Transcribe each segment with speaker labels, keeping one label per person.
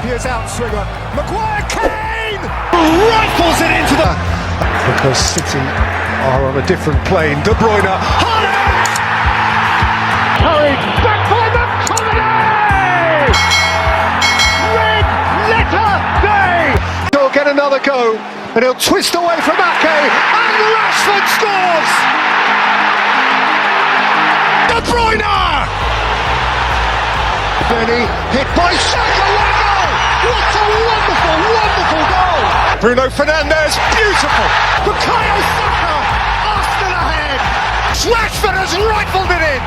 Speaker 1: Trappier's outswinger. Maguire, Kane! Rifles it into the... Because City are on a different plane. De Bruyne. Haaland! Hurried back by McTominay! Red letter day! He'll get another go and he'll twist away from Ake and Rashford scores! De Bruyne! Benny hit by Saka, what a goal! What a wonderful, wonderful goal! Bruno Fernandes, beautiful! Bukayo Saka, Arsenal ahead! Rashford has rifled it in!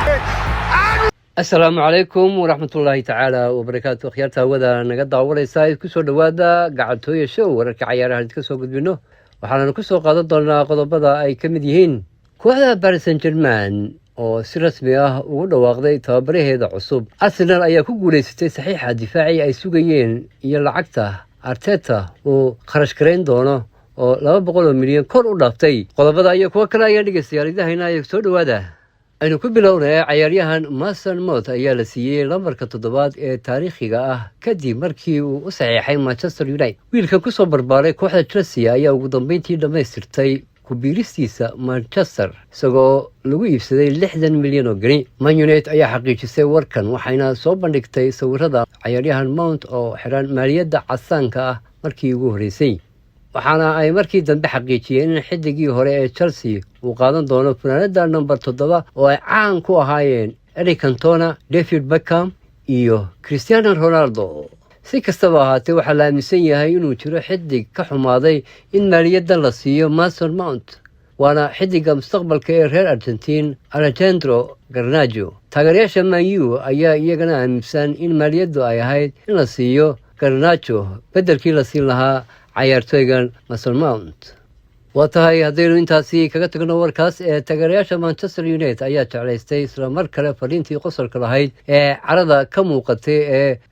Speaker 1: And
Speaker 2: Asalaamu calaykum waraxmatullaahi tacaala wabarakaatu. Akhyaarta hawada naga daawanaysa, kusoo dhowaada Gacantooya Show, wararka cayaaraha idinka soo gudbino. Waxaananu kusoo qaadan doonaa qodobada ay ka mid yihiin kooxda Paris Saint Germain oo si rasmi ah ugu dhawaaqday tababaraheeda cusub, Arsenal ayaa ku guuleysatay saxiixa difaacii ay sugayeen, iyo lacagta Arteta uu kharash garayn doono oo 200 milyan kor u dhaaftay. Qodobada iyo kuwo kale ayaan dhegeystayaal idahayna. Soo dhowaada. Aynu ku bilownay, cayaaryahan Mason Mount ayaa la siiyey lambarka 7aad ee taariikhiga ah kadib markii uu u saxiixay Manchester United. Wiilkan kusoo barbaaray kooxda Chelsea ayaa ugu dambeyntii dhammaystirtay ku-biiristiisa Manchester, isagoo lagu iibsaday 60 milyan oo geni. Man United ayaa xaqiijisay warkan, waxayna soo bandhigtay sawirada cayaaryahan Mount oo xiran maaliyadda casaanka ah markii ugu horreysay, waxaana ay markii dambe xaqiijiyeen in xidigii hore ee Chelsea uu qaadan doono funaanada number 7 oo ay caan ku ahaayeen Eric Cantona, David Beckham iyo Cristiano Ronaldo. Si kastaba ahaatee, waxaa la aaminsan yahay inuu jiro xidig ka xumaaday in maaliyaddan la siiyo Mason Mount, waana xidiga mustaqbalka ee reer Argentiin, Alejandro Garnacho. Taageerayaasha Man U ayaa iyagana aaminsan in maaliyaddu ay ahayd in la siiyo Garnacho beddelkii la siin lahaa cayaartooygan Mason Mount. Waa tahay, haddaynu intaasi kaga tagno warkaas, ee taageerayaasha Manchester United ayaa jeclaystay isla mar kale fariintii qosolka lahayd ee carada ka muuqatay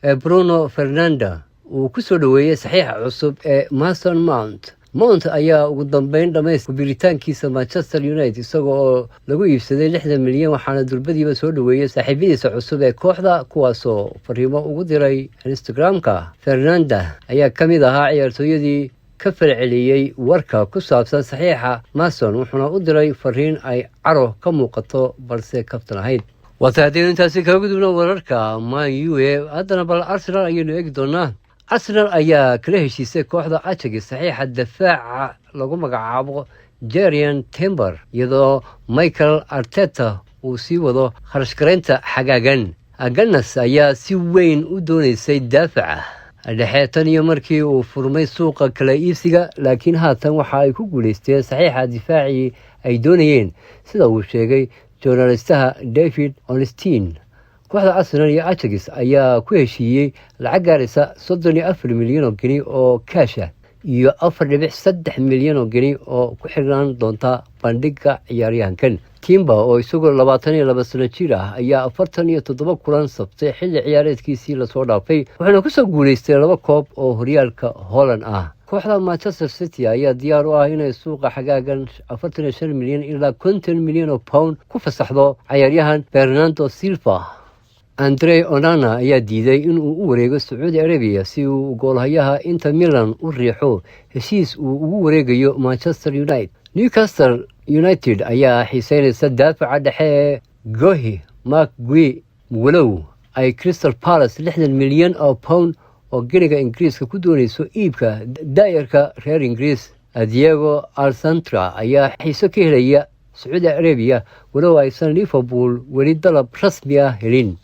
Speaker 2: ee Bruno Fernandes uu ku soo dhoweeyey saxiixa cusub ee Mason Mount. Mount ayaa ugu dambeyn dhamays kubiritaankiisa Manchester United, isaga oo lagu iibsaday 60 milyan, waxaana durbadiiba soo dhoweeyey saaxiibadiisa cusub ee kooxda, kuwaasoo fariimo ugu diray Instagram-ka. Fernandes ayaa ka mid ahaa ciyaartooyadii ka falceliyey warka ku saabsan saxiixa Mason, wuxuuna u diray fariin ay caro ka muuqato balse kaftan ahayd. Waata, haddaynu intaasi kaga gudubno wararka Man U, haddana bal Arsenal ayaynu eegi doonaa. Arsenal ayaa kala heshiisay kooxda Ajax saxiixa dafaaca lagu magacaabo Jurrien Timber, iyadoo Mikel Arteta uu sii wado kharashgaraynta xagaagan. Gunners ayaa si weyn u dooneysay daafaca dhexe tan iyo markii uu furmay suuqa kala iibsiga, laakiin haatan waxa ay ku guuleysteen saxiixa difaacii ay doonayeen, sida uu sheegay journalistaha David Ornstein. Kooxda Arsenal iyo Ajax ayaa ku heshiiyey lacag gaaraysa 34 milyan oo geni oo kaasha iyo 4.3 milyan oo geni oo ku xirnaan doonta bandhiga ciyaaryahankan. Timber oo isagoo 22 sano jir ah ayaa 47 kulan sabtay xilli ciyaareedkiisii lasoo dhaafay, wuxuuna kusoo guuleystay laba koob oo horyaalka Holland ah. Kooxda Manchester City ayaa diyaar u ah inay suuqa xagaagan 45 milyan ilaa 50 milyan oo pound ku fasaxdo cayaaryahan Bernardo Silva. Andre Onana ayaa diiday inuu u wareego Sacuudi Arabiya si uu goolhayaha Inter Milan u riixo heshiis uu ugu wareegayo Manchester United. Newcastle United ayaa xiiseynaysa daafaca dhexe ee Gohi Marc Guehi, walow ay Crystal Palace 60 milyan oo pound oo geniga Ingiriiska ku dooneyso iibka daayarka reer Ingiriis. Diego Alcantara ayaa xiiso ka helaya Sacuudi Arabiya, walow aysan Liverpool weli dalab rasmi ah helin.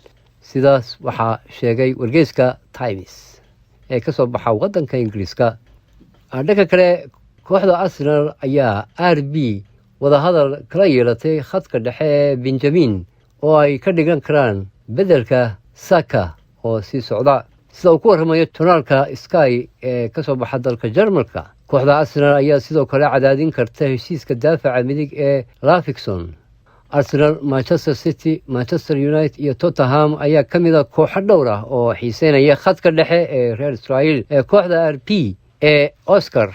Speaker 2: Sidaas waxaa sheegay wargeyska Times ee ka soo baxa waddanka Ingiriiska. Dhanka kale, kooxda Arsenal ayaa RB wadahadal kala yeelatay khadka dhexe ee Benjamin oo ay ka dhigan karaan beddelka Saka oo sii socda, sida uu ku warramayo joornaalka Sky ee ka soo baxa dalka Jarmalka. Kooxda Arsenal ayaa sidoo kale cadaadin karta heshiiska daafaca midig ee Lafikson. Arsenal, Manchester City, Manchester United iyo Tottenham ayaa ka mid a kooxo dhowr ah oo xiiseynaya khadka dhexe ee reer Israel ee kooxda RB ee Oscar.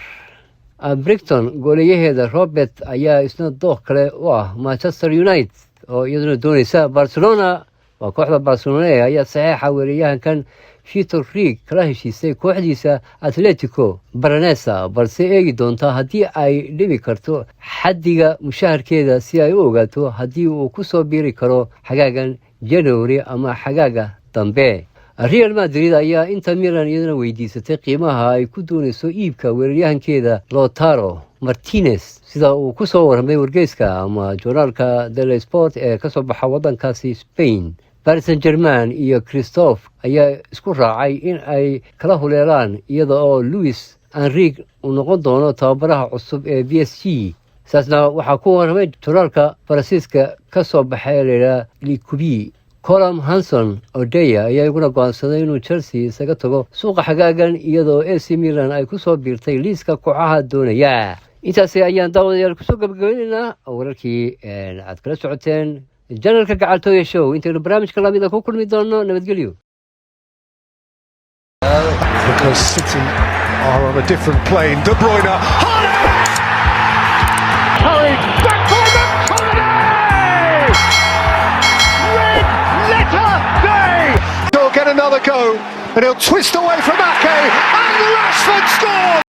Speaker 2: Brighton goolayaheeda Robert ayaa isna dooq kale u ah Manchester United oo iyaduna dooneysa Barcelona. Waa kooxda Barcelona ayaa saxeixa weeraryahankan Vitor Roque kala heshiisay kooxdiisa Atletico Paranaense, balse eegi doonta haddii ay dhimi karto xaddiga mushaharkeeda si ay u ogaato haddii uu ku soo biiri karo xagaagan January ama xagaaga dambe. Real Madrid ayaa Inter Milan iyaduna weydiisatay qiimaha ay ku dooneyso iibka weeraryahankeeda Lautaro Martinez, sida uu ku soo warramay wargeyska ama joornaalka Dello Sport ee kasoo baxa waddankaasi Spain. Paris Saint Germain iyo Christophe ayaa isku raacay in ay kala huleelaan, iyada oo Luis Enrique uu noqon doono tababaraha cusub ee PSG. Saasna waxaa ku warramay joornaalka Faransiiska ka soo baxay ee layidhaha L'Equipe. Callum Hudson Odoi ayaa iguna go-aansaday inuu Chelsea isaga tago suuqa xagaagan, iyadoo AC Milan ay kusoo biirtay liiska kooxaha doonaya. Intaasi ayaan daawadayaal kusoo gabagabeyneynaa wararkii aad kala socoteen channelka Gacaltooya Show. Intaynu barnaamijka lamida ku kulmi doono, nabadgelyo.
Speaker 1: Because City are on a different plane. De Bruyne. Haaland! Curry back for McTominay! Red letter day! He'll get another go and he'll twist away from Ake and Rashford scores!